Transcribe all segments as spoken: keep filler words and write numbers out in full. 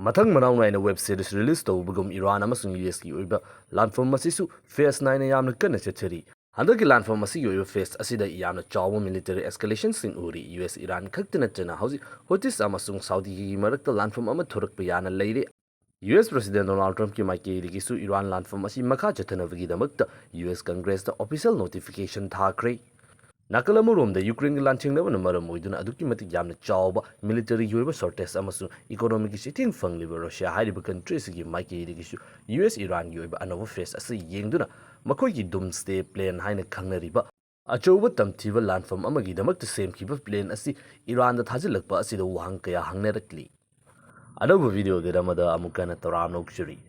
ꯃꯊꯪ ꯃꯅꯥꯎ ꯅꯥꯏꯅ ꯋꯦꯕ ꯁꯤꯔꯤꯁ ꯔꯤꯂꯤꯁ ꯇꯧꯕꯒꯨꯝ ꯏꯔꯥꯟ ꯑꯃꯁꯨꯡ ꯌꯨ ꯑꯦꯁꯀꯤ ꯑꯣꯏꯕ ꯂꯥꯟꯐꯝ ꯑꯁꯤꯁꯨ ꯐꯦꯁ ꯅꯥꯏꯅ ꯌꯥꯝꯅ ꯀꯟꯅ ꯆꯠꯊꯔꯤ꯫ ꯍꯟꯗꯛꯀꯤ ꯂꯥꯟꯐꯝ ꯑꯁꯤꯒꯤ ꯑꯣꯏꯕ ꯐꯦꯁ ꯑꯁꯤꯗ ꯌꯥꯝꯅ ꯆꯥꯎꯕ ꯃꯤꯂꯤꯇꯔꯤ ꯑꯦꯁꯀꯦꯂꯦꯁꯟꯁꯤꯡ ꯎꯔꯤ꯫ ꯌꯨ ꯑꯦꯁ ꯏꯔꯥꯟ ꯈꯛꯇ ꯅꯠꯇꯅ ꯍꯧꯖꯤꯛ ꯍꯨꯇꯤꯁ ꯑꯃꯁꯨꯡ ꯁꯥꯎꯗꯤꯒꯤ ꯃꯔꯛꯇ ꯂꯥꯟꯐꯝ ꯑꯃ ꯊꯣꯔꯛꯄ ꯌꯥꯅ ꯂꯩꯔꯦ꯫ ꯌꯨ ꯑꯦꯁ ꯄ꯭ꯔꯁꯤꯗꯦꯟ ꯗꯣꯅꯥꯜꯗ ꯇ꯭ꯔꯝꯞꯀꯤ ꯃꯥꯏꯀꯩꯗꯒꯤꯁꯨ ꯏꯔꯥꯟ ꯂꯥꯟꯐꯝ ꯑꯁꯤ ꯃꯈꯥ ꯆꯠꯊꯅꯕꯒꯤꯗꯃꯛꯇ ꯌꯨ ꯑꯦꯁ ꯀꯪꯒ꯭ꯔꯦꯁꯇ ꯑꯣꯐꯤꯁꯤꯌꯦꯜ ꯅꯣꯇꯤꯐꯤꯀꯦꯁꯟ ꯊꯥꯈ꯭ꯔꯦ꯫ ꯅꯥꯀꯜ ꯑꯃꯔꯣꯝꯗ ꯌꯨꯀ꯭ꯔꯦꯟꯒꯤ ꯂꯥꯟꯊꯦꯡꯅꯕꯅ ꯃꯔꯝ ꯑꯣꯏꯗꯨꯅ ꯑꯗꯨꯛꯀꯤ ꯃꯇꯤꯛ ꯌꯥꯝꯅ ꯆꯥꯎꯕ ꯃꯤꯂꯤꯇꯔꯤꯒꯤ ꯑꯣꯏꯕ ꯁꯣꯔꯇꯦꯖ ꯑꯃꯁꯨꯡ ꯏꯀꯣꯅꯣꯃꯤꯒꯤ ꯆꯩꯊꯦꯡ ꯐꯪꯂꯤꯕ ꯔꯨꯁꯤꯌꯥ ꯍꯥꯏꯔꯤꯕ ꯀꯟꯇ꯭ꯔꯤ ꯑꯁꯤꯒꯤ ꯃꯥꯏꯀꯩꯗꯒꯤꯁꯨ ꯌꯨ ꯑꯦꯁ ꯏꯔꯥꯟꯒꯤ ꯑꯣꯏꯕ ꯑꯅꯧꯕ ꯐꯦꯁ ꯑꯁꯤ ꯌꯦꯡꯗꯨꯅ ꯃꯈꯣꯏꯒꯤ ꯗꯨꯝꯁꯗꯦ ꯄ꯭ꯂꯦꯟ ꯍꯥꯏꯅ ꯈꯪꯅꯔꯤꯕ ꯑꯆꯧꯕ ꯇꯝꯊꯤꯕ ꯂꯥꯟꯐꯝ ꯑꯃꯒꯤꯗꯃꯛꯇ ꯁꯦꯝꯈꯤꯕ ꯄ꯭ꯂꯦꯟ ꯑꯁꯤ ꯏꯔꯥꯟꯗ ꯊꯥꯖꯤꯜꯂꯛꯄ ꯑꯁꯤꯗ ꯋꯥꯍꯪ ꯀꯌꯥ ꯍꯪꯅꯔꯛꯂꯤ꯫ ꯑꯅꯧꯕ ꯚꯤꯗꯤꯑꯣ ꯑꯃꯗ ꯑꯃꯨꯛ ꯍꯟꯅ ꯇꯔꯥꯝꯅ ꯑꯣꯛꯆꯔꯤ꯫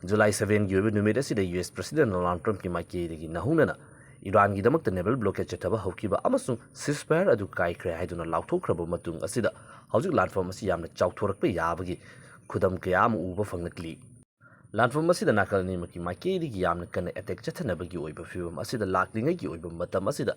ꯖꯨꯂꯥꯏ ꯁꯚꯦꯟꯒꯤ ꯑꯣꯏꯕ ꯅꯨꯃꯤꯠ ꯑꯁꯤꯗ ꯌꯨ ꯑꯦꯁ ꯄ꯭ꯔꯁꯤꯗꯦꯟ ꯗꯣꯅꯥꯜꯗ ꯇ꯭ꯔꯝꯞꯀꯤ ꯃꯥꯏꯀꯩꯗꯒꯤ ꯅꯧꯍꯧꯅꯅ ꯏꯔꯥꯟꯒꯤꯗꯃꯛꯇ ꯅꯦꯚꯦꯜ ꯕ꯭ꯂꯣꯀꯦꯗ ꯆꯠꯊꯕ ꯍꯧꯈꯤꯕ ꯑꯃꯁꯨꯡ ꯁꯤꯁꯐꯥꯌꯔ ꯑꯗꯨ ꯀꯥꯏꯈ꯭ꯔꯦ ꯍꯥꯏꯗꯨꯅ ꯂꯥꯎꯊꯣꯛꯈ꯭ꯔꯕ ꯃꯇꯨꯡ ꯑꯁꯤꯗ ꯍꯧꯖꯤꯛ ꯂꯥꯟꯐꯝ ꯑꯁꯤ ꯌꯥꯝꯅ ꯆꯥꯎꯊꯣꯔꯛꯄ ꯌꯥꯕꯒꯤ ꯈꯨꯗꯝ ꯀꯌꯥ ꯑꯃ ꯎꯕ ꯐꯪꯂꯛꯂꯤ꯫ ꯂꯥꯟꯐꯝ ꯑꯁꯤꯗ ꯅꯥꯀꯜ ꯑꯅꯤꯃꯛꯀꯤ ꯃꯥꯏꯀꯩꯗꯒꯤ ꯌꯥꯝꯅ ꯀꯟꯅ ꯑꯦꯇꯦꯛ ꯆꯠꯊꯅꯕꯒꯤ ꯑꯣꯏꯕ ꯐꯤꯕꯝ ꯑꯁꯤꯗ ꯂꯥꯛꯂꯤꯉꯩꯒꯤ ꯑꯣꯏꯕ ꯃꯇꯝ ꯑꯁꯤꯗ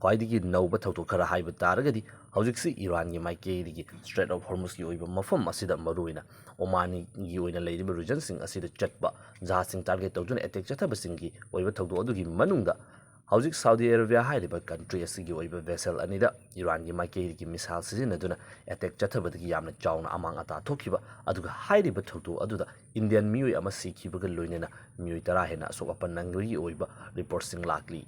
ꯈ꯭ꯋꯥꯏꯗꯒꯤ ꯅꯧꯕ ꯊꯧꯗꯣꯛ ꯈꯔ ꯍꯥꯏꯕ ꯇꯥꯔꯒꯗꯤ ꯍꯧꯖꯤꯛꯁꯤ ꯏꯔꯥꯟꯒꯤ ꯃꯥꯏꯀꯩꯗꯒꯤ ꯁ꯭ꯇ꯭ꯔꯦꯠ ꯑꯣꯐ ꯍꯣꯔꯃꯨꯁꯀꯤ ꯑꯣꯏꯕ ꯃꯐꯝ ꯑꯁꯤꯗ ꯃꯔꯨꯑꯣꯏꯅ ꯑꯣꯃꯥꯟꯒꯤ ꯑꯣꯏꯅ ꯂꯩꯔꯤꯕ ꯔꯤꯖꯟꯁꯤꯡ ꯑꯁꯤꯗ ꯆꯠꯄ ꯖꯍꯥꯖꯁꯤꯡ ꯇꯥꯔꯒꯦꯠ ꯇꯧꯗꯨꯅ ꯑꯦꯇꯦꯛ ꯆꯠꯊꯕꯁꯤꯡꯒꯤ ꯑꯣꯏꯕ ꯊꯧꯗꯣꯛ ꯑꯗꯨꯒꯤ ꯃꯅꯨꯡꯗ ꯍꯧꯖꯤꯛ ꯁꯥꯎꯗꯤ ꯑꯔꯥꯕꯤꯌꯥ ꯍꯥꯏꯔꯤꯕ ꯀꯟꯇ꯭ꯔꯤ ꯑꯁꯤꯒꯤ ꯑꯣꯏꯕ ꯚꯦꯁꯦꯜ ꯑꯅꯤꯗ ꯏꯔꯥꯟꯒꯤ ꯃꯥꯏꯀꯩꯗꯒꯤ ꯃꯤꯁꯥꯏꯜ ꯁꯤꯖꯤꯟꯅꯗꯨꯅ ꯑꯦꯇꯦꯛ ꯆꯠꯊꯕꯗꯒꯤ ꯌꯥꯝꯅ ꯆꯥꯎꯅ ꯑꯃꯥꯡ ꯑꯇꯥ ꯊꯣꯛꯈꯤꯕ, ꯑꯗꯨꯒ ꯍꯥꯏꯔꯤꯕ ꯊꯧꯗꯣꯛ ꯑꯗꯨꯗ ꯏꯟꯗꯤꯌꯟ ꯃꯤꯑꯣꯏ ꯑꯃ ꯁꯤꯈꯤꯕꯒ ꯂꯣꯏꯅꯅ ꯃꯤꯑꯣꯏ ꯇꯔꯥ ꯍꯦꯟꯅ ꯑꯁꯣꯛ ꯑꯄꯟ ꯅꯪꯕꯒꯤ ꯑꯣꯏꯕ ꯔꯤꯄꯣꯔꯠꯁꯤꯡ ꯂꯥꯛꯂꯤ꯫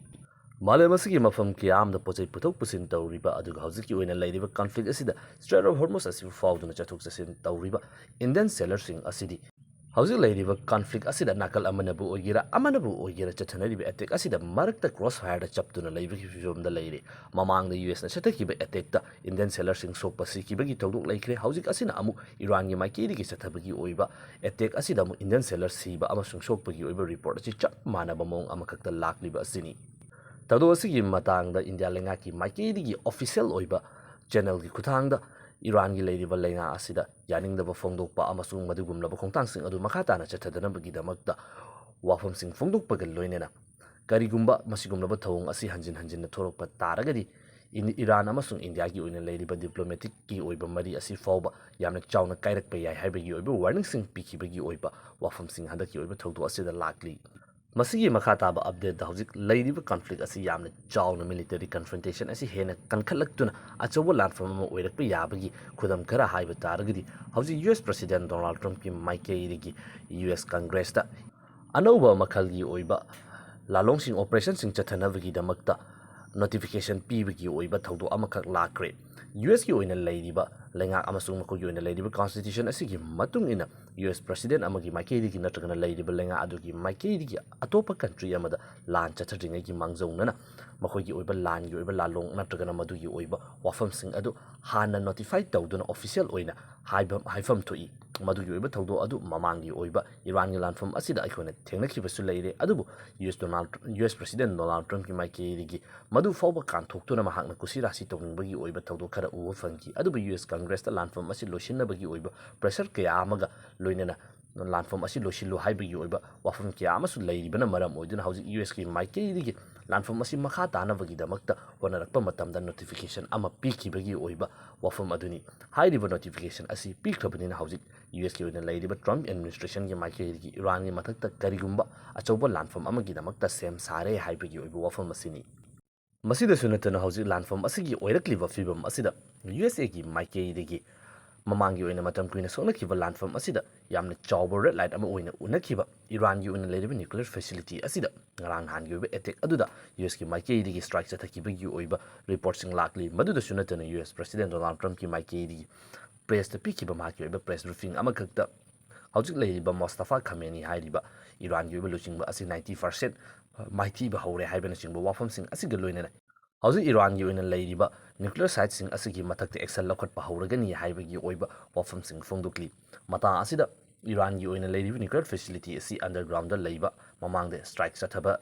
ꯃꯥꯂꯦꯝ ꯑꯁꯤꯒꯤ ꯃꯐꯝ ꯀꯌꯥ ꯑꯃꯗ ꯄꯣꯠ ꯆꯩ ꯄꯨꯊꯣꯛ ꯄꯨꯁꯤꯟ ꯇꯧꯔꯤꯕ, ꯑꯗꯨꯒ ꯍꯧꯖꯤꯛꯀꯤ ꯑꯣꯏꯅ ꯂꯩꯔꯤꯕ ꯀꯟꯐ꯭ꯂꯤꯛ ꯑꯁꯤꯗ ꯁ꯭ꯇ꯭ꯔꯦꯠ ꯑꯣꯐ ꯍꯣꯔꯃꯨꯁ ꯑꯁꯤꯕꯨ ꯐꯥꯎꯗꯨꯅ ꯆꯠꯊꯣꯛ ꯆꯠꯁꯤꯟ ꯇꯧꯔꯤꯕ ꯏꯟꯗꯤꯌꯟ ꯁꯦꯂꯔꯁꯤꯡ ꯑꯁꯤꯗꯤ ꯍꯧꯖꯤꯛ ꯂꯩꯔꯤꯕ ꯀꯟꯐ꯭ꯂꯤꯛ ꯑꯁꯤꯗ ꯅꯥꯀꯜ ꯑꯃꯅꯕꯨ ꯑꯣꯏꯒꯦꯔꯥ, ꯑꯃꯅꯕꯨ ꯑꯣꯏꯒꯦꯔꯥ, ꯆꯠꯊꯅꯔꯤꯕ ꯑꯦꯇꯦꯛ ꯑꯁꯤꯗ ꯃꯔꯛꯇ ꯀ꯭ꯔꯣꯁ ꯐꯥꯌꯔꯗ ꯆꯞꯇꯨꯅ ꯂꯩꯕꯒꯤ ꯐꯤꯕꯝꯗ ꯂꯩꯔꯦ꯫ ꯃꯃꯥꯡꯗ ꯌꯨ ꯑꯦꯁꯅ ꯆꯠꯊꯈꯤꯕ ꯑꯦꯇꯦꯛꯇ ꯏꯟꯗꯤꯌꯟ ꯁꯦꯂꯔꯁꯤꯡ ꯁꯣꯛꯄ ꯁꯤꯈꯤꯕꯒꯤ ꯊꯧꯗꯣꯛ ꯂꯩꯈ꯭ꯔꯦ꯫ ꯍꯧꯖꯤꯛ ꯑꯁꯤꯅ ꯑꯃꯨꯛ ꯏꯔꯥꯟꯒꯤ ꯃꯥꯏꯀꯩꯗꯒꯤ ꯆꯠꯊꯕꯒꯤ ꯑꯣꯏꯕ ꯑꯦꯇꯦꯛ ꯑꯁꯤꯗ ꯑꯃꯨꯛ ꯏꯟꯗꯤꯌꯟ ꯁꯦꯂꯔ ꯁꯤꯕ ꯑꯃꯁꯨꯡ ꯁꯣꯛꯄꯒꯤ ꯑꯣꯏꯕ ꯔꯤꯄꯣꯔꯠ ꯑꯁꯤ ꯆꯞ ꯃꯥꯟꯅꯕ ꯃꯑꯣꯡ ꯑꯃꯈꯛꯇ ꯂꯥꯛꯂꯤꯕ ꯑꯁꯤꯅꯤ꯫ ꯊꯧꯗꯣꯛ ꯑꯁꯤꯒꯤ ꯃꯇꯥꯡꯗ ꯏꯟꯗꯤꯌꯥ ꯂꯩꯉꯥꯛꯀꯤ ꯃꯥꯏꯀꯩꯗꯒꯤ ꯑꯣꯐꯤꯁꯤꯌꯦꯜ ꯑꯣꯏꯕ ꯆꯦꯅꯦꯜꯒꯤ ꯈꯨꯠꯊꯥꯡꯗ ꯏꯔꯥꯟꯒꯤ ꯂꯩꯔꯤꯕ ꯂꯩꯉꯥꯛ ꯑꯁꯤꯗ ꯌꯥꯅꯤꯡꯗꯕ ꯐꯣꯡꯗꯣꯛꯄ ꯑꯃꯁꯨꯡ ꯃꯗꯨꯒꯨꯝꯂꯕ ꯈꯣꯡꯊꯥꯡꯁꯤꯡ ꯑꯗꯨ ꯃꯈꯥ ꯇꯥꯅ ꯆꯠꯊꯗꯅꯕꯒꯤꯗꯃꯛꯇ ꯋꯥꯐꯝꯁꯤꯡ ꯐꯣꯡꯗꯣꯛꯄꯒ ꯂꯣꯏꯅꯅ ꯀꯔꯤꯒꯨꯝꯕ ꯃꯁꯤꯒꯨꯝꯂꯕ ꯊꯧꯑꯣꯡ ꯑꯁꯤ ꯍꯟꯖꯤꯟ ꯍꯟꯖꯤꯟꯅ ꯊꯣꯔꯛꯄ ꯇꯥꯔꯒꯗꯤ ꯏꯟ-, ꯏꯔꯥꯟ ꯑꯃꯁꯨꯡ ꯏꯟꯗꯤꯌꯥꯒꯤ ꯑꯣꯏꯅ ꯂꯩꯔꯤꯕ diplomatic ꯀꯤ ꯑꯣꯏꯕ ꯃꯔꯤ ꯑꯁꯤ ꯐꯥꯎꯕ ꯌꯥꯝꯅ ꯆꯥꯎꯅ ꯀꯥꯏꯔꯛꯄ ꯌꯥꯏ ꯍꯥꯏꯕꯒꯤ ꯑꯣꯏꯕ warning ꯁꯤꯡ ꯄꯤꯈꯤꯕꯒꯤ ꯑꯣꯏꯕ ꯋꯥꯐꯝꯁꯤꯡ ꯍꯟꯗꯛꯀꯤ ꯑꯣꯏꯕ ꯊꯧꯗꯣꯛ ꯑꯁꯤꯗ ꯂꯥꯛꯂꯤ꯫ ꯃꯁꯤꯒꯤ ꯃꯈꯥ ꯇꯥꯕ update ꯇ ꯍꯧꯖꯤꯛ ꯂꯩꯔꯤꯕ conflict ꯑꯁꯤ ꯌꯥꯝꯅ ꯆꯥꯎꯅ military confrontation ꯑꯁꯤ ꯍꯦꯟꯅ ꯀꯟꯈꯠꯂꯛꯇꯨꯅ ꯑꯆꯧꯕ ꯂꯥꯟꯐꯝ ꯑꯃ ꯑꯣꯏꯔꯛꯄ ꯌꯥꯕꯒꯤ ꯈꯨꯗꯝ ꯈꯔ ꯍꯥꯏꯕ ꯇꯥꯔꯒꯗꯤ, ꯍꯧꯖꯤꯛ U S President Donald Trump ꯀꯤ ꯃꯥꯏꯀꯩꯗꯒꯤ U S Congress ꯇ ꯑꯅꯧꯕ ꯃꯈꯜꯒꯤ ꯑꯣꯏꯕ ꯂꯥꯂꯣꯡꯁꯤꯡ, operation ꯁꯤꯡ ꯆꯠꯊꯅꯕꯒꯤꯗꯃꯛꯇ notification ꯄꯤꯕꯒꯤ ꯑꯣꯏꯕ ꯊꯧꯗꯣꯛ ꯑꯃꯈꯛ ꯂꯥꯛꯈ꯭ꯔꯦ꯫ U S ꯀꯤ ꯑꯣꯏꯅ ꯂꯩꯔꯤꯕ ꯂꯩꯉꯥꯛ ꯑꯃꯁꯨꯡ ꯃꯈꯣꯏꯒꯤ ꯑꯣꯏꯅ ꯂꯩꯔꯤꯕ constitution ꯑꯁꯤꯒꯤ ꯃꯇꯨꯡ ꯏꯟꯅ, U S President ꯑꯃꯒꯤ ꯃꯥꯏꯀꯩꯗꯒꯤ ꯅꯠꯇ꯭ꯔꯒꯅ ꯂꯩꯔꯤꯕ ꯂꯩꯉꯥꯛ ꯑꯗꯨꯒꯤ ꯃꯥꯏꯀꯩꯗꯒꯤ ꯑꯇꯣꯞꯄ country ꯑꯃꯗ ꯂꯥꯟ ꯆꯠꯊꯗ꯭ꯔꯤꯉꯩꯒꯤ ꯃꯥꯡꯖꯧꯅꯅ ꯃꯈꯣꯏꯒꯤ ꯑꯣꯏꯕ ꯂꯥꯟꯒꯤ ꯑꯣꯏꯕ ꯂꯥꯂꯣꯡ ꯅꯠꯇ꯭ꯔꯒꯅ ꯃꯗꯨꯒꯤ ꯑꯣꯏꯕ ꯋꯥꯐꯝꯁꯤꯡ ꯑꯗꯨ ꯍꯥꯟꯅ notify ꯇꯧꯗꯨꯅ official ꯑꯣꯏꯅ ꯍꯥꯏꯕ, ꯍꯥꯏꯐꯝ ꯊꯣꯛꯏ꯫ ꯃꯗꯨꯒꯤ ꯑꯣꯏꯕ ꯊꯧꯗꯣꯛ ꯑꯗꯨ ꯃꯃꯥꯡꯒꯤ ꯑꯣꯏꯕ ꯏꯔꯥꯟꯒꯤ ꯂꯥꯟꯐꯝ ꯑꯁꯤꯗ ꯑꯩꯈꯣꯏꯅ ꯊꯦꯡꯅꯈꯤꯕꯁꯨ ꯂꯩꯔꯦ, ꯑꯗꯨꯕꯨ U S Donald, U S President Donald Trump ꯀꯤ ꯃꯥꯏꯀꯩꯗꯒꯤ ꯃꯗꯨ ꯐꯥꯎꯕ ꯀꯥꯟꯊꯣꯛꯇꯨꯅ ꯃꯍꯥꯛꯅ ꯀꯨꯁꯤ ꯔꯥꯁꯤ ꯇꯧꯅꯤꯡꯕꯒꯤ ꯑꯣꯏꯕ ꯊꯧꯗꯣꯛ ꯈꯔ ꯎꯕ ꯐꯪꯈꯤ꯫ ꯑꯗꯨꯕꯨ U S Congress ꯇ ꯂꯥꯟꯐꯝ ꯑꯁꯤ ꯂꯣꯏꯁꯤꯟꯅꯕꯒꯤ ꯑꯣꯏꯕ pressure ꯀꯌꯥ ꯑꯃꯒ ꯂꯣꯏꯅꯅ ꯂꯥꯟꯐꯝ ꯑꯁꯤ ꯂꯣꯏꯁꯤꯜꯂꯨ ꯍꯥꯏꯕꯒꯤ ꯑꯣꯏꯕ ꯋꯥꯐꯝ ꯀꯌꯥ ꯑꯃꯁꯨ ꯂꯩꯔꯤꯕꯅ ꯃꯔꯝ ꯑꯣꯏꯗꯨꯅ ꯍꯧꯖꯤꯛ U S ꯀꯤ ꯃꯥꯏꯀꯩꯗꯒꯤ ꯂꯥꯟꯐꯝ ꯑꯁꯤ ꯃꯈꯥ ꯇꯥꯅꯕꯒꯤꯗꯃꯛꯇ ꯍꯣꯠꯅꯔꯛꯄ ꯃꯇꯝꯗ notification ꯑꯃ ꯄꯤꯈꯤꯕꯒꯤ ꯑꯣꯏꯕ ꯋꯥꯐꯝ ꯑꯗꯨꯅꯤ꯫ ꯍꯥꯏꯔꯤꯕ notification ꯑꯁꯤ ꯄꯤꯈ꯭ꯔꯕꯅꯤꯅ ꯍꯧꯖꯤꯛ U S ꯀꯤ ꯑꯣꯏꯅ ꯂꯩꯔꯤꯕ Trump administration ꯒꯤ ꯃꯥꯏꯀꯩꯗꯒꯤ ꯏꯔꯥꯟꯒꯤ ꯃꯊꯛꯇ ꯀꯔꯤꯒꯨꯝꯕ ꯑꯆꯧꯕ ꯂꯥꯟꯐꯝ ꯑꯃꯒꯤꯗꯃꯛꯇ ꯁꯦꯝ ꯁꯥꯔꯦ ꯍꯥꯏꯕꯒꯤ ꯑꯣꯏꯕ ꯋꯥꯐꯝ ꯑꯁꯤꯅꯤ꯫ ꯃꯁꯤꯗꯁꯨ ꯅꯠꯇꯅ ꯍꯧꯖꯤꯛ ꯂꯥꯟꯐꯝ ꯑꯁꯤꯒꯤ ꯑꯣꯏꯔꯛꯂꯤꯕ ꯐꯤꯕꯝ ꯑꯁꯤꯗ U S A ꯒꯤ ꯃꯥꯏꯀꯩꯗꯒꯤ ꯃꯃꯥꯡꯒꯤ ꯑꯣꯏꯅ ꯃꯇꯝ ꯀꯨꯏꯅ ꯁꯣꯛꯅꯈꯤꯕ ꯂꯥꯟꯐꯝ ꯑꯁꯤꯗ ꯌꯥꯝꯅ ꯆꯥꯎꯕ red line ꯑꯃ ꯑꯣꯏꯅ ꯎꯅꯈꯤꯕ ꯏꯔꯥꯟꯒꯤ ꯑꯣꯏꯅ ꯂꯩꯔꯤꯕ nuclear facility ꯑꯁꯤꯗ ꯉꯔꯥꯡ ꯅꯍꯥꯟꯒꯤ ꯑꯣꯏꯕ attack ꯑꯗꯨꯗ U S ꯀꯤ ꯃꯥꯏꯀꯩꯗꯒꯤ strike ꯆꯠꯊꯈꯤꯕꯒꯤ ꯑꯣꯏꯕ report ꯁꯤꯡ ꯂꯥꯛꯂꯤ꯫ ꯃꯗꯨꯗꯁꯨ ꯅꯠꯇꯅ U S President Donald Trump ꯀꯤ ꯃꯥꯏꯀꯩꯗꯒꯤ press ꯇ ꯄꯤꯈꯤꯕ ꯃꯍꯥꯛꯀꯤ ꯑꯣꯏꯕ press briefing ꯑꯃꯈꯛꯇ ꯍꯧꯖꯤꯛ ꯂꯩꯔꯤꯕ ꯃꯣꯁꯇꯐꯥ ꯈꯃꯦꯅꯤ ꯍꯥꯏꯔꯤꯕ ꯏꯔꯥꯟꯒꯤ ꯑꯣꯏꯕ ꯂꯨꯆꯤꯡꯕ ꯑꯁꯤ ninety percent ꯃꯥꯏꯊꯤꯕ ꯍꯧꯔꯦ ꯍꯥꯏꯕꯅꯆꯤꯡꯕ ꯋꯥꯐꯝꯁꯤꯡ ꯑꯁꯤꯒ ꯂꯣꯏꯅꯅ ꯍꯧꯖꯤꯛ ꯏꯔꯥꯟꯒꯤ ꯑꯣꯏꯅ ꯂꯩꯔꯤꯕ nuclear site ꯁꯤꯡ ꯑꯁꯤꯒꯤ ꯃꯊꯛꯇ action ꯂꯧꯈꯠꯄ ꯍꯧꯔꯒꯅꯤ ꯍꯥꯏꯕꯒꯤ ꯑꯣꯏꯕ ꯋꯥꯐꯝꯁꯤꯡ ꯐꯣꯡꯗꯣꯛꯂꯤ꯫ ꯃꯇꯥꯡ ꯑꯁꯤꯗ ꯏꯔꯥꯟꯒꯤ ꯑꯣꯏꯅ ꯂꯩꯔꯤꯕ nuclear facility ꯑꯁꯤ underground ꯗ ꯂꯩꯕ, ꯃꯃꯥꯡꯗ strike ꯆꯠꯊꯕ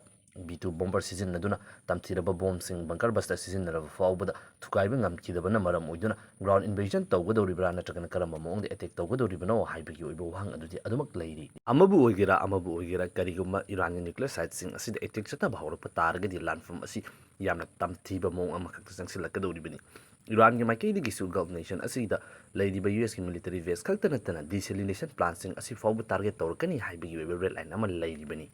ꯕꯤ ꯇꯨ ꯕꯣꯝꯕꯔ ꯁꯤꯖꯤꯟꯅꯗꯨꯅ ꯇꯝꯊꯤꯔꯕ ꯕꯣꯝꯁꯤꯡ ꯕꯪꯀꯔ ꯕꯁꯇ ꯁꯤꯖꯤꯟꯅꯔꯕ ꯐꯥꯎꯕꯗ ꯊꯨꯒꯥꯏꯕ ꯉꯝꯈꯤꯗꯕꯅ ꯃꯔꯝ ꯑꯣꯏꯗꯨꯅ ꯒ꯭ꯔꯥꯎꯟ ꯏꯟꯚꯦꯖꯟ ꯇꯧꯒꯗꯧꯔꯤꯕ꯭ꯔꯥ ꯅꯠꯇ꯭ꯔꯒꯅ ꯀꯔꯝꯕ ꯃꯑꯣꯡꯗ ꯑꯦꯇꯦꯛ ꯇꯧꯒꯗꯧꯔꯤꯕꯅꯣ ꯍꯥꯏꯕꯒꯤ ꯑꯣꯏꯕ ꯋꯥꯍꯪ ꯑꯗꯨꯗꯤ ꯑꯗꯨꯃꯛ ꯂꯩꯔꯤ꯫ ꯑꯃꯕꯨ ꯑꯣꯏꯒꯦꯔꯥ ꯑꯃꯕꯨ ꯑꯣꯏꯒꯦꯔꯥ, ꯀꯔꯤꯒꯨꯝꯕ ꯏꯔꯥꯟꯒꯤ ꯅ꯭ꯌꯨꯀ꯭ꯂꯤꯌꯔ ꯁꯥꯏꯠꯁꯤꯡ ꯑꯁꯤꯗ ꯑꯦꯇꯦꯛ ꯆꯠꯊꯕ ꯍꯧꯔꯛꯄ ꯇꯥꯔꯒꯗꯤ ꯂꯥꯟꯐꯝ ꯑꯁꯤ ꯌꯥꯝꯅ ꯇꯝꯊꯤꯕ ꯃꯑꯣꯡ ꯑꯃꯈꯛꯇ ꯆꯪꯁꯤꯜꯂꯛꯀꯗꯧꯔꯤꯕꯅꯤ꯫ ꯏꯔꯥꯟꯒꯤ ꯃꯥꯏꯀꯩꯗꯒꯤꯁꯨ ꯒꯜꯐ ꯅꯦꯁꯟ ꯑꯁꯤꯗ ꯂꯩꯔꯤꯕ ꯌꯨ ꯑꯦꯁꯀꯤ ꯃꯤꯂꯤꯇꯔꯤ ꯕꯦꯁ ꯈꯛꯇ ꯅꯠꯇꯅ ꯗꯤꯁꯦꯂꯤꯅꯦꯁꯟ ꯄ꯭ꯂꯥꯟꯁꯤꯡ ꯑꯁꯤ ꯐꯥꯎꯕ ꯇꯥꯔꯒꯦꯠ ꯇꯧꯔꯛꯀꯅꯤ ꯍꯥꯏꯕꯒꯤ ꯑꯣꯏꯕ ꯔꯦꯗ ꯂꯥꯏꯟ ꯑꯃ ꯂꯩꯔꯤꯕꯅꯤ꯫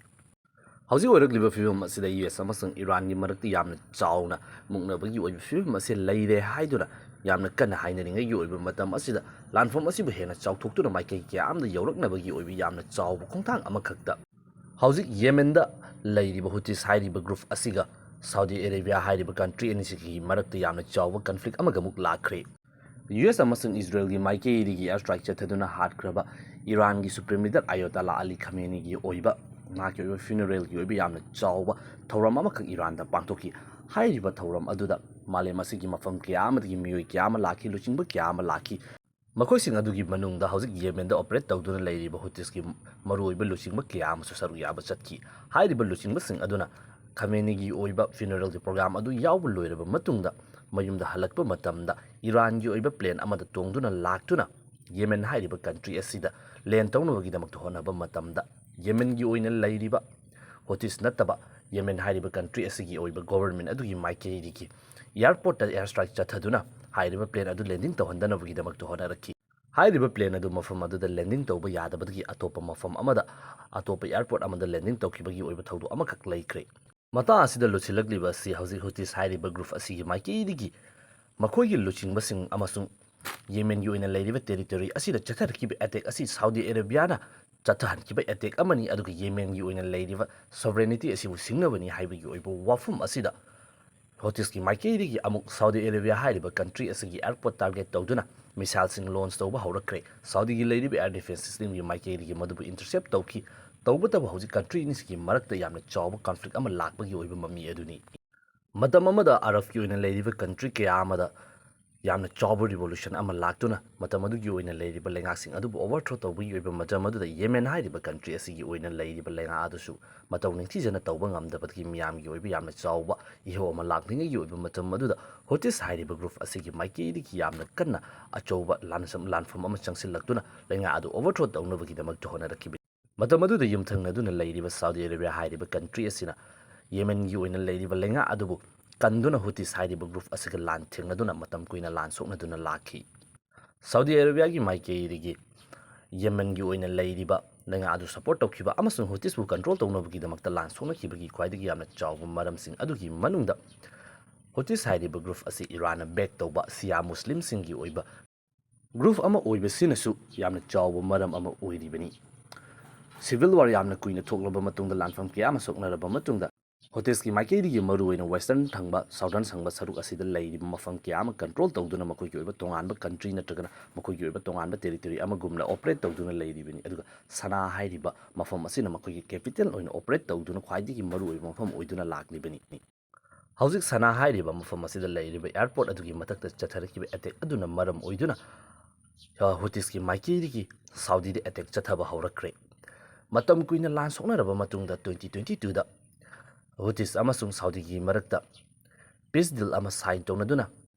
ꯍꯧꯖꯤꯛ ꯑꯣꯏꯔꯛꯂꯤꯕ ꯐꯤꯕꯝ ꯑꯁꯤꯗ ꯌꯨ ꯑꯦꯁ ꯑꯃꯁꯨꯡ ꯏꯔꯥꯟꯒꯤ ꯃꯔꯛꯇ ꯌꯥꯝꯅ ꯆꯥꯎꯅ ꯃꯨꯛꯅꯕꯒꯤ ꯑꯣꯏꯕ ꯐꯤꯕꯝ ꯑꯁꯤ ꯂꯩꯔꯦ ꯍꯥꯏꯗꯨꯅ ꯌꯥꯝꯅ ꯀꯟꯅ ꯍꯥꯏꯅꯔꯤꯉꯩꯒꯤ ꯑꯣꯏꯕ ꯃꯇꯝ ꯑꯁꯤꯗ ꯂꯥꯟꯐꯝ ꯑꯁꯤꯕꯨ ꯍꯦꯟꯅ ꯆꯥꯎꯊꯣꯛꯇꯨꯅ ꯃꯥꯏꯀꯩ ꯀꯌꯥ ꯑꯃꯗ ꯌꯧꯔꯛꯅꯕꯒꯤ ꯑꯣꯏꯕ ꯌꯥꯝꯅ ꯆꯥꯎꯕ ꯈꯣꯡꯊꯥꯡ ꯑꯃꯈꯛꯇ ꯍꯧꯖꯤꯛ ꯌꯦꯃꯦꯟꯗ ꯂꯩꯔꯤꯕ ꯍꯨꯇꯤꯁ ꯍꯥꯏꯔꯤꯕ ꯒ꯭ꯔꯨꯞ ꯑꯁꯤꯒ ꯁꯥꯎꯗꯤ ꯑꯔꯦꯕꯤꯌꯥ ꯍꯥꯏꯔꯤꯕ ꯀꯟꯇ꯭ꯔꯤ ꯑꯅꯤꯁꯤꯒꯤ ꯃꯔꯛꯇ ꯌꯥꯝꯅ ꯆꯥꯎꯕ ꯀꯟꯐ꯭ꯂꯤꯛ ꯑꯃꯒ ꯑꯃꯨꯛ ꯂꯥꯛꯈ꯭ꯔꯦ꯫ ꯌꯨ ꯑꯦꯁ ꯑꯃꯁꯨꯡ ꯏꯖꯔꯦꯜꯒꯤ ꯃꯥꯏꯀꯩꯗꯒꯤ ꯑꯦꯌꯔ ꯁ꯭ꯇ꯭ꯔꯥꯏꯛ ꯆꯠꯊꯗꯨꯅ ꯍꯥꯠꯈ꯭ꯔꯕ ꯏꯔꯥꯟꯒꯤ ꯁꯨꯄ꯭ꯔꯤꯝ ꯂꯤꯗꯔ ꯑꯌꯣꯇꯥꯂꯥ ꯑꯂꯤ ꯈꯃꯦꯅꯤꯒꯤ ꯑꯣꯏꯕ ꯃꯍꯥꯛꯀꯤ ꯑꯣꯏꯕ ꯐ꯭ꯌꯨꯅꯔꯦꯜꯒꯤ ꯑꯣꯏꯕ ꯌꯥꯝꯅ ꯆꯥꯎꯕ ꯊꯧꯔꯝ ꯑꯃꯈꯛ ꯏꯔꯥꯟꯗ ꯄꯥꯡꯊꯣꯛꯈꯤ꯫ ꯍꯥꯏꯔꯤꯕ ꯊꯧꯔꯝ ꯑꯗꯨꯗ ꯃꯥꯂꯦꯝ ꯑꯁꯤꯒꯤ ꯃꯐꯝ ꯀꯌꯥ ꯑꯃꯗꯒꯤ ꯃꯤꯑꯣꯏ ꯀꯌꯥ ꯑꯃ ꯂꯥꯛꯈꯤ, ꯂꯨꯆꯤꯡꯕ ꯀꯌꯥ ꯑꯃ ꯂꯥꯛꯈꯤ꯫ ꯃꯈꯣꯏꯁꯤꯡ ꯑꯗꯨꯒꯤ ꯃꯅꯨꯡꯗ ꯍꯧꯖꯤꯛ ꯌꯦꯃꯦꯟꯗ ꯑꯣꯄꯔꯦꯠ ꯇꯧꯗꯨꯅ ꯂꯩꯔꯤꯕ ꯍꯨꯇꯤꯁꯀꯤ ꯃꯔꯨꯑꯣꯏꯕ ꯂꯨꯆꯤꯡꯕ ꯀꯌꯥ ꯑꯃꯁꯨ ꯁꯔꯨꯛ ꯌꯥꯕ ꯆꯠꯈꯤ꯫ ꯍꯥꯏꯔꯤꯕ ꯂꯨꯆꯤꯡꯕꯁꯤꯡ ꯑꯗꯨꯅ ꯈꯃꯦꯅꯤꯒꯤ ꯑꯣꯏꯕ ꯐ꯭ꯌꯨꯅꯔꯦꯜꯒꯤ ꯄ꯭ꯔꯣꯒ꯭ꯔꯥꯝ ꯑꯗꯨ ꯌꯥꯎꯕ ꯂꯣꯏꯔꯕ ꯃꯇꯨꯡꯗ ꯃꯌꯨꯝꯗ ꯍꯜꯂꯛꯄ ꯃꯇꯝꯗ ꯏꯔꯥꯟꯒꯤ ꯑꯣꯏꯕ ꯄ꯭ꯂꯦꯟ ꯑꯃꯗ ꯇꯣꯡꯗꯨꯅ ꯂꯥꯛꯇꯨꯅ ꯌꯦꯃꯦꯟ ꯍꯥꯏꯔꯤꯕ ꯀꯟꯇ꯭ꯔꯤ ꯑꯁꯤꯗ ꯂꯦꯟ ꯇꯧꯅꯕꯒꯤꯗꯃꯛꯇ ꯍꯣꯠꯅꯕ ꯃꯇꯝꯗ ꯌꯦꯃꯦꯟꯒꯤ ꯑꯣꯏꯅ ꯂꯩꯔꯤꯕ ꯍꯨꯇꯤꯁ ꯅꯠꯇꯕ ꯌꯦꯃꯦꯟ ꯍꯥꯏꯔꯤꯕ ꯀꯟꯇ꯭ꯔꯤ ꯑꯁꯤꯒꯤ ꯑꯣꯏꯕ ꯒꯣꯚꯔꯟꯃꯦꯟ ꯑꯗꯨꯒꯤ ꯃꯥꯏꯀꯩꯗꯒꯤ ꯑꯦꯌꯔꯄꯣꯔꯠꯇ ꯑꯦꯌꯔ ꯁ꯭ꯇ꯭ꯔꯥꯏꯛ ꯆꯠꯊꯗꯨꯅ ꯍꯥꯏꯔꯤꯕ ꯄ꯭ꯂꯦꯟ ꯑꯗꯨ ꯂꯦꯟꯗꯤꯡ ꯇꯧꯍꯟꯗꯅꯕꯒꯤꯗꯃꯛꯇ ꯍꯣꯠꯅꯔꯛꯈꯤ꯫ ꯍꯥꯏꯔꯤꯕ ꯄ꯭ꯂꯦꯟ ꯑꯗꯨ ꯃꯐꯝ ꯑꯗꯨꯗ ꯂꯦꯟꯗꯤꯡ ꯇꯧꯕ ꯌꯥꯗꯕꯗꯒꯤ ꯑꯇꯣꯞꯄ ꯃꯐꯝ ꯑꯃꯗ, ꯑꯇꯣꯞꯄ ꯑꯦꯌꯔꯄꯣꯔꯠ ꯑꯃꯗ ꯂꯦꯟꯗꯤꯡ ꯇꯧꯈꯤꯕꯒꯤ ꯑꯣꯏꯕ ꯊꯧꯗꯣꯛ ꯑꯃꯈꯛ ꯂꯩꯈ꯭ꯔꯦ꯫ ꯃꯇꯥꯡ ꯑꯁꯤꯗ ꯂꯣꯠꯁꯤꯜꯂꯛꯂꯤꯕ ꯑꯁꯤ ꯍꯧꯖꯤꯛ ꯍꯨꯇꯤꯁ ꯍꯥꯏꯔꯤꯕ ꯒ꯭ꯔꯨꯞ ꯑꯁꯤꯒꯤ ꯃꯥꯏꯀꯩꯗꯒꯤ ꯃꯈꯣꯏꯒꯤ ꯂꯨꯆꯤꯡꯕꯁꯤꯡ ꯑꯃꯁꯨꯡ ꯌꯦꯃꯦꯟꯒꯤ ꯑꯣꯏꯅ ꯂꯩꯔꯤꯕ ꯇꯦꯔꯤꯇꯣꯔꯤ ꯑꯁꯤꯗ ꯆꯠꯊꯔꯛꯈꯤꯕ ꯑꯦꯇꯦꯛ ꯑꯁꯤ ꯁꯥꯎꯗꯤ ꯑꯔꯦꯕꯤꯌꯥꯅ ꯆꯠꯊꯍꯟꯈꯤꯕ ꯑꯦꯇꯦꯛ ꯑꯃꯅꯤ, ꯑꯗꯨꯒ ꯌꯦꯃꯦꯟꯒꯤ ꯑꯣꯏꯅ ꯂꯩꯔꯤꯕ ꯁꯣꯚꯔꯦꯅꯤꯇꯤ ꯑꯁꯤꯕꯨ ꯁꯤꯡꯅꯕꯅꯤ ꯍꯥꯏꯕꯒꯤ ꯑꯣꯏꯕ ꯋꯥꯐꯝ ꯑꯁꯤꯗ ꯍꯨꯇꯤꯁꯀꯤ ꯃꯥꯏꯀꯩꯗꯒꯤ ꯑꯃꯨꯛ ꯁꯥꯎꯗꯤ ꯑꯔꯦꯕꯤꯌꯥ ꯍꯥꯏꯔꯤꯕ ꯀꯟꯇ꯭ꯔꯤ ꯑꯁꯤꯒꯤ ꯑꯦꯌꯔꯄꯣꯔꯠ ꯇꯥꯔꯒꯦꯠ ꯇꯧꯗꯨꯅ ꯃꯤꯁꯥꯏꯜꯁꯤꯡ ꯂꯣꯟꯆ ꯇꯧꯕ ꯍꯧꯔꯛꯈ꯭ꯔꯦ꯫ ꯁꯥꯎꯗꯤꯒꯤ ꯂꯩꯔꯤꯕ ꯑꯦꯌꯔ ꯗꯤꯐꯦꯟꯁ ꯁꯤꯁꯇꯦꯝꯒꯤ ꯃꯥꯏꯀꯩꯗꯒꯤ ꯃꯗꯨꯕꯨ ꯏꯟꯇꯔꯁꯦꯞ ꯇꯧꯈꯤ꯫ ꯇꯧꯕꯇꯕꯨ ꯍꯧꯖꯤꯛ ꯀꯟꯇ꯭ꯔꯤ ꯑꯅꯤꯁꯤꯒꯤ ꯃꯔꯛꯇ ꯌꯥꯝꯅ ꯆꯥꯎꯕ ꯀꯟꯐ꯭ꯂꯤꯛ ꯑꯃ ꯂꯥꯛꯄꯒꯤ ꯑꯣꯏꯕ ꯃꯃꯤ ꯑꯗꯨꯅꯤ꯫ ꯃꯇꯝ ꯑꯃꯗ ꯑꯔꯕꯀꯤ ꯑꯣꯏꯅ ꯂꯩꯔꯤꯕ ꯀꯟꯇ꯭ꯔꯤ ꯀꯌꯥ ꯑꯃꯗ ꯌꯥꯝꯅ ꯆꯥꯎꯕ revolution ꯑꯃ ꯂꯥꯛꯇꯨꯅ ꯃꯇꯝ ꯑꯗꯨꯒꯤ ꯑꯣꯏꯅ ꯂꯩꯔꯤꯕ ꯂꯩꯉꯥꯛꯁꯤꯡ ꯑꯗꯨꯕꯨ overthrow ꯇꯧꯕꯒꯤ ꯑꯣꯏꯕ ꯃꯇꯝ ꯑꯗꯨꯗ ꯌꯦꯃꯦꯟ ꯍꯥꯏꯔꯤꯕ country ꯑꯁꯤꯒꯤ ꯑꯣꯏꯅ ꯂꯩꯔꯤꯕ ꯂꯩꯉꯥꯛ ꯑꯗꯨꯁꯨ ꯃꯇꯧ ꯅꯤꯡꯊꯤꯖꯅ ꯇꯧꯕ ꯉꯝꯗꯕꯗꯒꯤ ꯃꯤꯌꯥꯝꯒꯤ ꯑꯣꯏꯕ ꯌꯥꯝꯅ ꯆꯥꯎꯕ ꯏꯍꯧ ꯑꯃ ꯂꯥꯛꯂꯤꯉꯩꯒꯤ ꯑꯣꯏꯕ ꯃꯇꯝ ꯑꯗꯨꯗ ꯍꯨꯇꯤꯁ ꯍꯥꯏꯔꯤꯕ group ꯑꯁꯤꯒꯤ ꯃꯥꯏꯀꯩꯗꯒꯤ ꯌꯥꯝꯅ ꯀꯟꯅ ꯑꯆꯧꯕ ꯂꯥꯟꯁꯝ-, ꯂꯥꯟꯐꯝ ꯑꯃ ꯆꯪꯁꯤꯜꯂꯛꯇꯨꯅ ꯂꯩꯉꯥꯛ ꯑꯗꯨ overthrow ꯇꯧꯅꯕꯒꯤꯗꯃꯛꯇ ꯍꯣꯠꯅꯔꯛꯈꯤꯕꯅꯤ꯫ ꯃꯇꯝ ꯑꯗꯨꯗ ꯌꯨꯝꯊꯪꯅꯗꯨꯅ ꯂꯩꯔꯤꯕ ꯁꯥꯎꯗꯤ ꯑꯔꯦꯕꯤꯌꯥ ꯍꯥꯏꯔꯤꯕ country ꯑꯁꯤꯅ ꯌꯦꯃꯦꯟꯒꯤ ꯑꯣꯏꯅ ꯂꯩꯔꯤꯕ ꯂꯩꯉꯥꯛ ꯑꯗꯨꯕꯨ ꯀꯟꯗꯨꯅ ꯍꯨꯇꯤꯁ ꯍꯥꯏꯔꯤꯕ group ꯑꯁꯤꯒ ꯂꯥꯟ ꯊꯦꯡꯅꯗꯨꯅ ꯃꯇꯝ ꯀꯨꯏꯅ ꯂꯥꯟ ꯁꯣꯛꯅꯗꯨꯅ ꯂꯥꯛꯈꯤ꯫ ꯁꯥꯎꯗꯤ ꯑꯔꯦꯕꯤꯌꯥꯒꯤ ꯃꯥꯏꯀꯩꯗꯒꯤ ꯌꯦꯃꯦꯟꯒꯤ ꯑꯣꯏꯅ ꯂꯩꯔꯤꯕ ꯂꯩꯉꯥꯛ ꯑꯗꯨ support ꯇꯧꯈꯤꯕ ꯑꯃꯁꯨꯡ ꯍꯨꯇꯤꯁꯄꯨ control ꯇꯧꯅꯕꯒꯤꯗꯃꯛꯇ ꯂꯥꯟ ꯁꯣꯛꯅꯈꯤꯕꯒꯤ ꯈ꯭ꯋꯥꯏꯗꯒꯤ ꯌꯥꯝꯅ ꯆꯥꯎꯕ ꯃꯔꯝꯁꯤꯡ ꯑꯗꯨꯒꯤ ꯃꯅꯨꯡꯗ ꯍꯨꯇꯤꯁ ꯍꯥꯏꯔꯤꯕ group ꯑꯁꯤ ꯏꯔꯥꯟꯅ back ꯇꯧꯕ ꯁꯤꯌꯥ ꯃꯨꯁꯂꯤꯝꯁꯤꯡꯒꯤ ꯑꯣꯏꯕ group ꯑꯃ ꯑꯣꯏꯕꯁꯤꯅꯁꯨ ꯌꯥꯝꯅ ꯆꯥꯎꯕ ꯃꯔꯝ ꯑꯃ ꯑꯣꯏꯔꯤꯕꯅꯤ꯫ Civil war ꯌꯥꯝꯅ ꯀꯨꯏꯅ ꯊꯣꯛꯂꯕ ꯃꯇꯨꯡꯗ, ꯂꯥꯟꯐꯝ ꯀꯌꯥ ꯑꯃ ꯁꯣꯛꯅꯔꯕ ꯃꯇꯨꯡꯗ, ꯍꯨꯇꯤꯁꯀꯤ ꯃꯥꯏꯀꯩꯗꯒꯤ ꯃꯔꯨꯑꯣꯏꯅ western ꯊꯪꯕ, southern ꯊꯪꯕ ꯁꯔꯨꯛ ꯑꯁꯤꯗ ꯂꯩꯔꯤꯕ ꯃꯐꯝ ꯀꯌꯥ ꯑꯃ control ꯇꯧꯗꯨꯅ ꯃꯈꯣꯏꯒꯤ ꯑꯣꯏꯕ ꯇꯣꯉꯥꯟꯕ country ꯅꯠꯇ꯭ꯔꯒꯅ ꯃꯈꯣꯏꯒꯤ ꯑꯣꯏꯕ ꯇꯣꯉꯥꯟꯕ territory ꯑꯃꯒꯨꯝꯅ operate ꯇꯧꯗꯨꯅ ꯂꯩꯔꯤꯕꯅꯤ꯫ ꯑꯗꯨꯒ ꯁꯅꯥ ꯍꯥꯏꯔꯤꯕ ꯃꯐꯝ ꯑꯁꯤꯅ ꯃꯈꯣꯏꯒꯤ capital ꯑꯣꯏꯅ operate ꯇꯧꯗꯨꯅ ꯈ꯭ꯋꯥꯏꯗꯒꯤ ꯃꯔꯨꯑꯣꯏꯕ ꯃꯐꯝ ꯑꯣꯏꯗꯨꯅ ꯂꯥꯛꯂꯤꯕꯅꯤ꯫ ꯍꯧꯖꯤꯛ ꯁꯅꯥ ꯍꯥꯏꯔꯤꯕ ꯃꯐꯝ ꯑꯁꯤꯗ ꯂꯩꯔꯤꯕ airport ꯑꯗꯨꯒꯤ ꯃꯊꯛꯇ ꯆꯠꯊꯔꯛꯈꯤꯕ attack ꯑꯗꯨꯅ ꯃꯔꯝ ꯑꯣꯏꯗꯨꯅ, ꯑ, ꯍꯨꯇꯤꯁꯀꯤ ꯃꯥꯏꯀꯩꯗꯒꯤ ꯁꯥꯎꯗꯤꯗ attack ꯆꯠꯊꯕ ꯍꯧꯔꯛꯈ꯭ꯔꯦ꯫ ꯃꯇꯝ ꯀꯨꯏꯅ ꯂꯥꯟ ꯁꯣꯛꯅꯔꯕ ꯃꯇꯨꯡꯗ twenty twenty twoꯗ ꯍꯨꯇꯤꯁ ꯑꯃꯁꯨꯡ ꯁꯥꯎꯗꯤꯒꯤ ꯃꯔꯛꯇ peace deal ꯑꯃ sign ꯇꯧꯅꯗꯨꯅ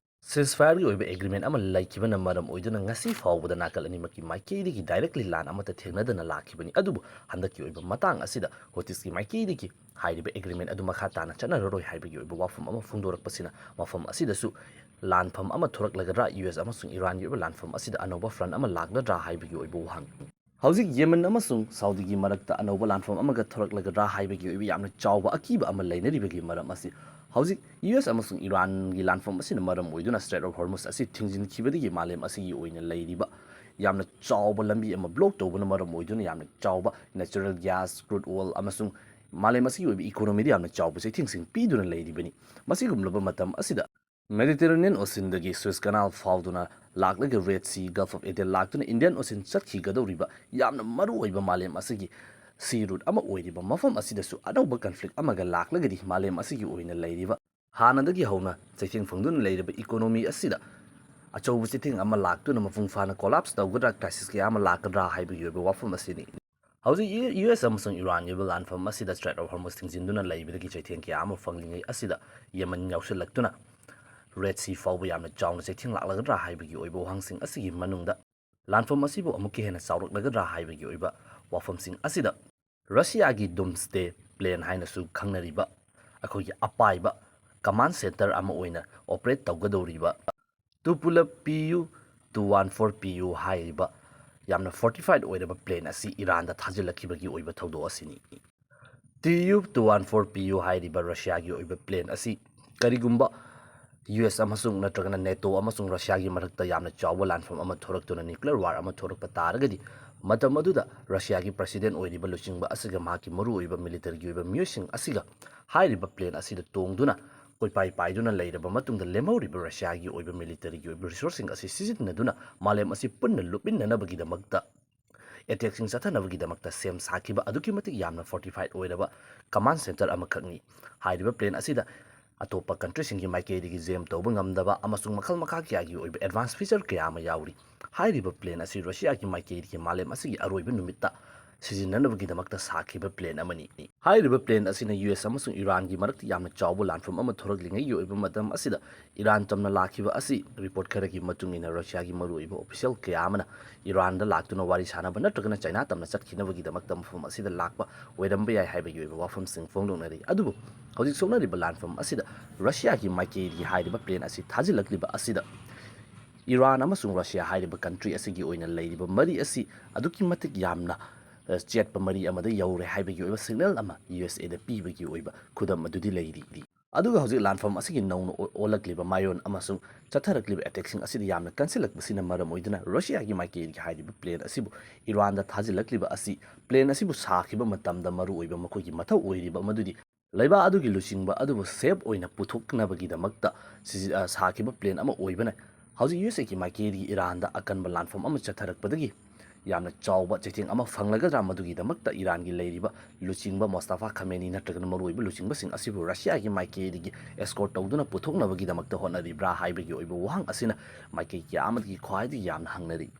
ceasefireꯒꯤ ꯑꯣꯏꯕ agreement ꯑꯃ ꯂꯩꯈꯤꯕꯅ ꯃꯔꯝ ꯑꯣꯏꯗꯨꯅ ꯉꯁꯤ ꯐꯥꯎꯕꯗ ꯅꯥꯀꯜ ꯑꯅꯤꯃꯛꯀꯤ ꯃꯥꯏꯀꯩꯗꯒꯤ directly ꯂꯥꯟ ꯑꯃꯠꯇ ꯊꯦꯡꯅꯗꯅ ꯂꯥꯛꯈꯤꯕꯅꯤ꯫ ꯑꯗꯨꯕꯨ ꯍꯟꯗꯛꯀꯤ ꯑꯣꯏꯕ ꯃꯇꯥꯡ ꯑꯁꯤꯗ ꯍꯨꯇꯤꯁꯀꯤ ꯃꯥꯏꯀꯩꯗꯒꯤ ꯍꯥꯏꯔꯤꯕ agreement ꯑꯗꯨ ꯃꯈꯥ ꯇꯥꯅ ꯆꯠꯅꯔꯔꯣꯏ ꯍꯥꯏꯕꯒꯤ ꯑꯣꯏꯕ ꯋꯥꯐꯝ ꯑꯃ ꯐꯣꯡꯗꯣꯔꯛꯄꯁꯤꯅ ꯃꯐꯝ ꯑꯁꯤꯗꯁꯨ ꯂꯥꯟꯐꯝ ꯑꯃ ꯊꯣꯔꯛꯂꯒꯗ꯭ꯔꯥ, ꯌꯨ ꯑꯦꯁ ꯑꯃꯁꯨꯡ ꯏꯔꯥꯟꯒꯤ ꯑꯣꯏꯕ ꯂꯥꯟꯐꯝ ꯑꯁꯤꯗ ꯑꯅꯧꯕ front ꯑꯃ ꯂꯥꯛꯂꯗ꯭ꯔꯥ ꯍꯥꯏꯕꯒꯤ ꯑꯣꯏꯕ ꯋꯥꯍꯪ꯫ ꯍꯧꯖꯤꯛ ꯌꯦꯃꯦꯟ ꯑꯃꯁꯨꯡ ꯁꯥꯎꯗꯤꯒꯤ ꯃꯔꯛꯇ ꯑꯅꯧꯕ ꯂꯥꯟꯐꯝ ꯑꯃꯒ ꯊꯣꯔꯛꯂꯒꯗ꯭ꯔꯥ ꯍꯥꯏꯕꯒꯤ ꯑꯣꯏꯕ ꯌꯥꯝꯅ ꯆꯥꯎꯕ ꯑꯀꯤꯕ ꯑꯃ ꯂꯩꯅꯔꯤꯕꯒꯤ ꯃꯔꯝ ꯑꯁꯤ ꯍꯧꯖꯤꯛ ꯌꯨ ꯑꯦꯁ ꯑꯃꯁꯨꯡ ꯏꯔꯥꯟꯒꯤ ꯂꯥꯟꯐꯝ ꯑꯁꯤꯅ ꯃꯔꯝ ꯑꯣꯏꯗꯨꯅ Strait of Hormuz ꯑꯁꯤ ꯊꯤꯡꯖꯤꯟꯈꯤꯕꯗꯒꯤ ꯃꯥꯂꯦꯝ ꯑꯁꯤꯒꯤ ꯑꯣꯏꯅ ꯂꯩꯔꯤꯕ ꯌꯥꯝꯅ ꯆꯥꯎꯕ ꯂꯝꯕꯤ ꯑꯃ block ꯇꯧꯕꯅ ꯃꯔꯝ ꯑꯣꯏꯗꯨꯅ ꯌꯥꯝꯅ ꯆꯥꯎꯕ natural gas, crude oil ꯑꯃꯁꯨꯡ ꯃꯥꯂꯦꯝ ꯑꯁꯤꯒꯤ ꯑꯣꯏꯕ economyꯗ ꯌꯥꯝꯅ ꯆꯥꯎꯕ ꯆꯩꯊꯦꯡꯁꯤꯡ ꯄꯤꯗꯨꯅ ꯂꯩꯔꯤꯕꯅꯤ꯫ ꯃꯁꯤꯒꯨꯝꯂꯕ ꯃꯇꯝ ꯑꯁꯤꯗ Mediterranean Oceanꯗꯒꯤ Suez Canal ꯐꯥꯎꯗꯨꯅ ꯂꯥꯛꯂꯒ Red Sea, Gulf of Aden ꯂꯥꯛꯇꯨꯅ Indian Ocean ꯆꯠꯈꯤꯒꯗꯧꯔꯤꯕ ꯌꯥꯝꯅ ꯃꯔꯨꯑꯣꯏꯕ ꯃꯥꯂꯦꯝ ꯑꯁꯤꯒꯤ sea route ꯑꯃ ꯑꯣꯏꯔꯤꯕ ꯃꯐꯝ ꯑꯁꯤꯗꯁꯨ ꯑꯅꯧꯕ conflict ꯑꯃꯒ ꯂꯥꯛꯂꯒꯗꯤ ꯃꯥꯂꯦꯝ ꯑꯁꯤꯒꯤ ꯑꯣꯏꯅ ꯂꯩꯔꯤꯕ ꯍꯥꯟꯅꯗꯒꯤ ꯍꯧꯅ ꯆꯩꯊꯦꯡ ꯐꯪꯗꯨꯅ ꯂꯩꯔꯤꯕ economy ꯑꯁꯤꯗ ꯑꯆꯧꯕ ꯆꯩꯊꯦꯡ ꯑꯃ ꯂꯥꯛꯇꯨꯅ ꯃꯄꯨꯡ ꯐꯥꯅ ꯀꯣꯂꯥꯞꯁ ꯇꯧꯒꯗ꯭ꯔꯥ, ꯀ꯭ꯔꯥꯏꯁꯤꯁ ꯀꯌꯥ ꯑꯃ ꯂꯥꯛꯀꯗ꯭ꯔꯥ ꯍꯥꯏꯕꯒꯤ ꯑꯣꯏꯕ ꯋꯥꯐꯝ ꯑꯁꯤꯅꯤ꯫ ꯍꯧꯖꯤꯛ ꯌꯨ ꯑꯦꯁ ꯑꯃꯁꯨꯡ ꯏꯔꯥꯟꯒꯤ ꯑꯣꯏꯕ ꯂꯥꯟꯐꯝ ꯑꯁꯤꯗ ꯁ꯭ꯇ꯭ꯔꯦꯠ ꯑꯣꯐ ꯍꯣꯔꯃꯨꯖ ꯊꯤꯡꯖꯤꯟꯗꯨꯅ ꯂꯩꯕꯗꯒꯤ ꯆꯩꯊꯦꯡ ꯀꯌꯥ ꯑꯃ ꯐꯪꯂꯤꯉꯩ ꯑꯁꯤꯗ ꯌꯦꯃꯟ ꯌꯥꯎꯁꯤꯜꯂꯛꯇꯨꯅ ꯔꯦꯗ ꯁꯤ ꯐꯥꯎꯕ ꯌꯥꯝꯅ ꯆꯥꯎꯅ ꯆꯩꯊꯦꯡ ꯂꯥꯛꯂꯒꯗ꯭ꯔꯥ ꯍꯥꯏꯕꯒꯤ ꯑꯣꯏꯕ ꯋꯥꯍꯪꯁꯤꯡ ꯑꯁꯤꯒꯤ ꯃꯅꯨꯡꯗ ꯂꯥꯟꯐꯝ ꯑꯁꯤꯕꯨ ꯑꯃꯨꯛꯀ ꯍꯦꯟꯅ ꯆꯥꯎꯔꯛꯂꯒꯗ꯭ꯔꯥ ꯍꯥꯏꯕꯒꯤ ꯑꯣꯏꯕ ꯋꯥꯐꯝꯁꯤꯡ ꯑꯁꯤꯗ ꯔꯁꯤꯌꯥꯒꯤ ꯗꯨꯝꯁꯗꯦ ꯄ꯭ꯂꯦꯟ ꯍꯥꯏꯅꯁꯨ ꯈꯪꯅꯔꯤꯕ ꯑꯩꯈꯣꯏꯒꯤ ꯑꯄꯥꯏꯕ ꯀꯃꯥꯟ ꯁꯦꯟꯇꯔ ꯑꯃ ꯑꯣꯏꯅ ꯑꯣꯄꯔꯦꯠ ꯇꯧꯒꯗꯧꯔꯤꯕ ꯇꯨꯄꯨꯂꯞ ꯄꯤ U two one four P U ꯍꯥꯏꯔꯤꯕ ꯌꯥꯝꯅ ꯐꯣꯔꯇꯤꯐꯥꯏꯠ ꯑꯣꯏꯔꯕ ꯄ꯭ꯂꯦꯟ ꯑꯁꯤ ꯏꯔꯥꯟꯗ ꯊꯥꯖꯤꯜꯂꯛꯈꯤꯕꯒꯤ ꯑꯣꯏꯕ ꯊꯧꯗꯣꯛ ꯑꯁꯤꯅꯤ꯫ T U two one four P U ꯍꯥꯏꯔꯤꯕ ꯔꯁꯤꯌꯥꯒꯤ ꯑꯣꯏꯕ ꯄ꯭ꯂꯦꯟ ꯑꯁꯤ ꯀꯔꯤꯒꯨꯝꯕ ꯌꯨ ꯑꯦꯁ ꯑꯃꯁꯨꯡ ꯅꯠꯇ꯭ꯔꯒꯅ ꯅꯦꯇꯣ ꯑꯃꯁꯨꯡ ꯔꯁꯤꯌꯥꯒꯤ ꯃꯔꯛꯇ ꯌꯥꯝꯅ ꯆꯥꯎꯕ ꯂꯥꯟꯐꯝ ꯑꯃ ꯊꯣꯔꯛꯇꯨꯅ ꯅ꯭ꯌꯨꯀ꯭ꯂꯤꯌꯔ ꯋꯥꯔ ꯑꯃ ꯊꯣꯔꯛꯄ ꯇꯥꯔꯒꯗꯤ, ꯃꯇꯝ ꯑꯗꯨꯗ ꯔꯁꯤꯌꯥꯒꯤ ꯄ꯭ꯔꯁꯤꯗꯦꯟ ꯑꯣꯏꯔꯤꯕ ꯂꯨꯆꯤꯡꯕ ꯑꯁꯤꯒ ꯃꯍꯥꯛꯀꯤ ꯃꯔꯨꯑꯣꯏꯕ ꯃꯤꯂꯤꯇꯔꯤꯒꯤ ꯑꯣꯏꯕ ꯃꯤꯑꯣꯏꯁꯤꯡ ꯑꯁꯤꯒ ꯍꯥꯏꯔꯤꯕ ꯄ꯭ꯂꯦꯟ ꯑꯁꯤꯗ ꯇꯣꯡꯗꯨꯅ ꯀꯣꯏꯄꯥꯏ ꯄꯥꯏꯗꯨꯅ ꯂꯩꯔꯕ ꯃꯇꯨꯡꯗ, ꯂꯦꯝꯍꯧꯔꯤꯕ ꯔꯁꯤꯌꯥꯒꯤ ꯑꯣꯏꯕ ꯃꯤꯂꯤꯇꯔꯤꯒꯤ ꯑꯣꯏꯕ ꯔꯤꯁꯣꯔꯁꯁꯤꯡ ꯑꯁꯤ ꯁꯤꯖꯤꯟꯅꯗꯨꯅ ꯃꯥꯂꯦꯝ ꯑꯁꯤ ꯄꯨꯟꯅ ꯂꯨꯞꯃꯤꯟꯅꯅꯕꯒꯤꯗꯃꯛꯇ ꯑꯦꯇꯦꯛꯁꯤꯡ ꯆꯠꯊꯅꯕꯒꯤꯗꯃꯛꯇ ꯁꯦꯝ ꯁꯥꯈꯤꯕ ꯑꯗꯨꯛꯀꯤ ꯃꯇꯤꯛ ꯌꯥꯝꯅ ꯐꯣꯔꯇꯤꯐꯥꯏꯠ ꯑꯣꯏꯔꯕ ꯀꯃꯥꯟ ꯁꯦꯟꯇꯔ ꯑꯃꯈꯛꯅꯤ꯫ ꯍꯥꯏꯔꯤꯕ ꯄ꯭ꯂꯦꯟ ꯑꯁꯤꯗ ꯑꯇꯣꯞꯄ ꯀꯟꯇ꯭ꯔꯤꯁꯤꯡꯒꯤ ꯃꯥꯏꯀꯩꯗꯒꯤ ꯖꯦꯝ ꯇꯧꯕ ꯉꯝꯗꯕ ꯑꯃꯁꯨꯡ ꯃꯈꯜ ꯃꯈꯥ ꯀꯌꯥꯒꯤ ꯑꯣꯏꯕ ꯑꯦꯗꯚꯥꯟꯁ ꯐꯤꯆꯔ ꯀꯌꯥ ꯑꯃ ꯌꯥꯎꯔꯤ꯫ ꯍꯥꯏꯔꯤꯕ ꯄ꯭ꯂꯦꯟ ꯑꯁꯤ ꯔꯁꯤꯌꯥꯒꯤ ꯃꯥꯏꯀꯩꯗꯒꯤ ꯃꯥꯂꯦꯝ ꯑꯁꯤꯒꯤ ꯑꯔꯣꯏꯕ ꯅꯨꯃꯤꯠꯇ ꯁꯤꯖꯤꯟꯅꯅꯕꯒꯤꯗꯃꯛꯇ ꯁꯥꯈꯤꯕ ꯄ꯭ꯂꯦꯟ ꯑꯃꯅꯤ꯫ ꯍꯥꯏꯔꯤꯕ ꯄ꯭ꯂꯦꯟ ꯑꯁꯤꯅ ꯌꯨ ꯑꯦꯁ ꯑꯃꯁꯨꯡ ꯏꯔꯥꯟꯒꯤ ꯃꯔꯛꯇ ꯌꯥꯝꯅ ꯆꯥꯎꯕ ꯂꯥꯟꯐꯝ ꯑꯃ ꯊꯣꯔꯛꯂꯤꯉꯩꯒꯤ ꯑꯣꯏꯕ ꯃꯇꯝ ꯑꯁꯤꯗ ꯏꯔꯥꯟ ꯇꯝꯅ ꯂꯥꯛꯈꯤꯕ ꯑꯁꯤ ꯔꯤꯄꯣꯔꯠ ꯈꯔꯒꯤ ꯃꯇꯨꯡ ꯏꯟꯅ ꯔꯁꯤꯌꯥꯒꯤ ꯃꯔꯨꯑꯣꯏꯕ ꯑꯣꯐꯤꯁꯤꯌꯦꯜ ꯀꯌꯥ ꯑꯃꯅ ꯏꯔꯥꯟꯗ ꯂꯥꯛꯇꯨꯅ ꯋꯥꯔꯤ ꯁꯥꯅꯕ ꯅꯠꯇ꯭ꯔꯒꯅ ꯆꯥꯏꯅꯥ ꯇꯝꯅ ꯆꯠꯈꯤꯅꯕꯒꯤꯗꯃꯛꯇ ꯃꯐꯝ ꯑꯁꯤꯗ ꯂꯥꯛꯄ ꯑꯣꯏꯔꯝꯕ ꯌꯥꯏ ꯍꯥꯏꯕꯒꯤ ꯑꯣꯏꯕ ꯋꯥꯐꯝꯁꯤꯡ ꯐꯣꯡꯗꯣꯛꯅꯔꯤ꯫ ꯑꯗꯨꯕꯨ ꯍꯧꯖꯤꯛ ꯁꯣꯛꯅꯔꯤꯕ ꯂꯥꯟꯐꯝ ꯑꯁꯤꯗ ꯔꯁꯤꯌꯥꯒꯤ ꯃꯥꯏꯀꯩꯗꯒꯤ ꯍꯥꯏꯔꯤꯕ ꯄ꯭ꯂꯦꯟ ꯑꯁꯤ ꯊꯥꯖꯤꯜꯂꯛꯂꯤꯕ ꯑꯁꯤꯗ ꯏꯔꯥꯟ ꯑꯃꯁꯨꯡ ꯔꯁꯤꯌꯥ ꯍꯥꯏꯔꯤꯕ ꯀꯟꯇ꯭ꯔꯤ ꯑꯁꯤꯒꯤ ꯑꯣꯏꯅ ꯂꯩꯔꯤꯕ ꯃꯔꯤ ꯑꯁꯤ ꯑꯗꯨꯛꯀꯤ ꯃꯇꯤꯛ ꯌꯥꯝꯅ, ꯑ, ꯆꯦꯠꯄ ꯃꯔꯤ ꯑꯃꯗ ꯌꯧꯔꯦ ꯍꯥꯏꯕꯒꯤ ꯑꯣꯏꯕ ꯁꯤꯒꯅꯦꯜ ꯑꯃ ꯌꯨ ꯑꯦꯁ ꯑꯦꯗ ꯄꯤꯕꯒꯤ ꯑꯣꯏꯕ ꯈꯨꯗꯝ ꯑꯗꯨꯗꯤ ꯂꯩꯔꯤ꯫ ꯑꯗꯨꯒ ꯍꯧꯖꯤꯛ ꯂꯥꯟꯐꯝ ꯑꯁꯤꯒꯤ ꯅꯧꯅ ꯑꯣ-, ꯑꯣꯜꯂꯛꯂꯤꯕ ꯃꯥꯌꯣꯟ ꯑꯃꯁꯨꯡ ꯆꯠꯊꯔꯛꯂꯤꯕ ꯑꯦꯇꯦꯛꯁꯤꯡ ꯑꯁꯤꯗ ꯌꯥꯝꯅ ꯀꯟꯁꯤꯜꯂꯛꯄꯁꯤꯅ ꯃꯔꯝ ꯑꯣꯏꯗꯨꯅ ꯔꯁꯤꯌꯥꯒꯤ ꯃꯥꯏꯀꯩꯗꯒꯤ ꯍꯥꯏꯔꯤꯕ ꯄ꯭ꯂꯦꯟ ꯑꯁꯤꯕꯨ ꯏꯔꯥꯟꯗ ꯊꯥꯖꯤꯜꯂꯛꯂꯤꯕ ꯑꯁꯤ ꯄ꯭ꯂꯦꯟ ꯑꯁꯤꯕꯨ ꯁꯥꯈꯤꯕ ꯃꯇꯝꯗ ꯃꯔꯨꯑꯣꯏꯕ ꯃꯈꯣꯏꯒꯤ ꯃꯊꯧ ꯑꯣꯏꯔꯤꯕ ꯃꯗꯨꯗꯤ ꯂꯩꯕꯥꯛ ꯑꯗꯨꯒꯤ ꯂꯨꯆꯤꯡꯕ ꯑꯗꯨꯕꯨ ꯁꯦꯐ ꯑꯣꯏꯅ ꯄꯨꯊꯣꯛꯅꯕꯒꯤꯗꯃꯛꯇ ꯁꯤꯖꯤ-, ꯑ, ꯁꯥꯈꯤꯕ ꯄ꯭ꯂꯦꯟ ꯑꯃ ꯑꯣꯏꯕꯅ, ꯍꯧꯖꯤꯛ ꯌꯨ ꯑꯦꯁ ꯑꯦꯒꯤ ꯃꯥꯏꯀꯩꯗꯒꯤ ꯏꯔꯥꯟꯗ ꯑꯀꯟꯕ ꯂꯥꯟꯐꯝ ꯑꯃ ꯆꯠꯊꯔꯛꯄꯗꯒꯤ ꯌꯥꯝꯅ ꯆꯥꯎꯕ ꯆꯩꯊꯦꯡ ꯑꯃ ꯐꯪꯂꯒꯗ꯭ꯔꯥ, ꯃꯗꯨꯒꯤꯗꯃꯛꯇ ꯏꯔꯥꯟꯒꯤ ꯂꯩꯔꯤꯕ ꯂꯨꯆꯤꯡꯕ ꯃꯣꯁꯇꯥꯐꯥ ꯈꯃꯦꯅꯤ ꯅꯠꯇ꯭ꯔꯒꯅ ꯃꯔꯨꯑꯣꯏꯕ ꯂꯨꯆꯤꯡꯕꯁꯤꯡ ꯑꯁꯤꯕꯨ ꯔꯁꯤꯌꯥꯒꯤ ꯃꯥꯏꯀꯩꯗꯒꯤ ꯑꯦꯁꯀꯣꯔꯠ ꯇꯧꯗꯨꯅ ꯄꯨꯊꯣꯛꯅꯕꯒꯤꯗꯃꯛꯇ ꯍꯣꯠꯅꯔꯤꯕ꯭ꯔꯥ ꯍꯥꯏꯕꯒꯤ ꯑꯣꯏꯕ ꯋꯥꯍꯪ ꯑꯁꯤꯅ ꯃꯥꯏꯀꯩ ꯀꯌꯥ ꯑꯃꯗꯒꯤ ꯈ꯭ꯋꯥꯏꯗꯒꯤ ꯌꯥꯝꯅ ꯍꯪꯅꯔꯤ꯫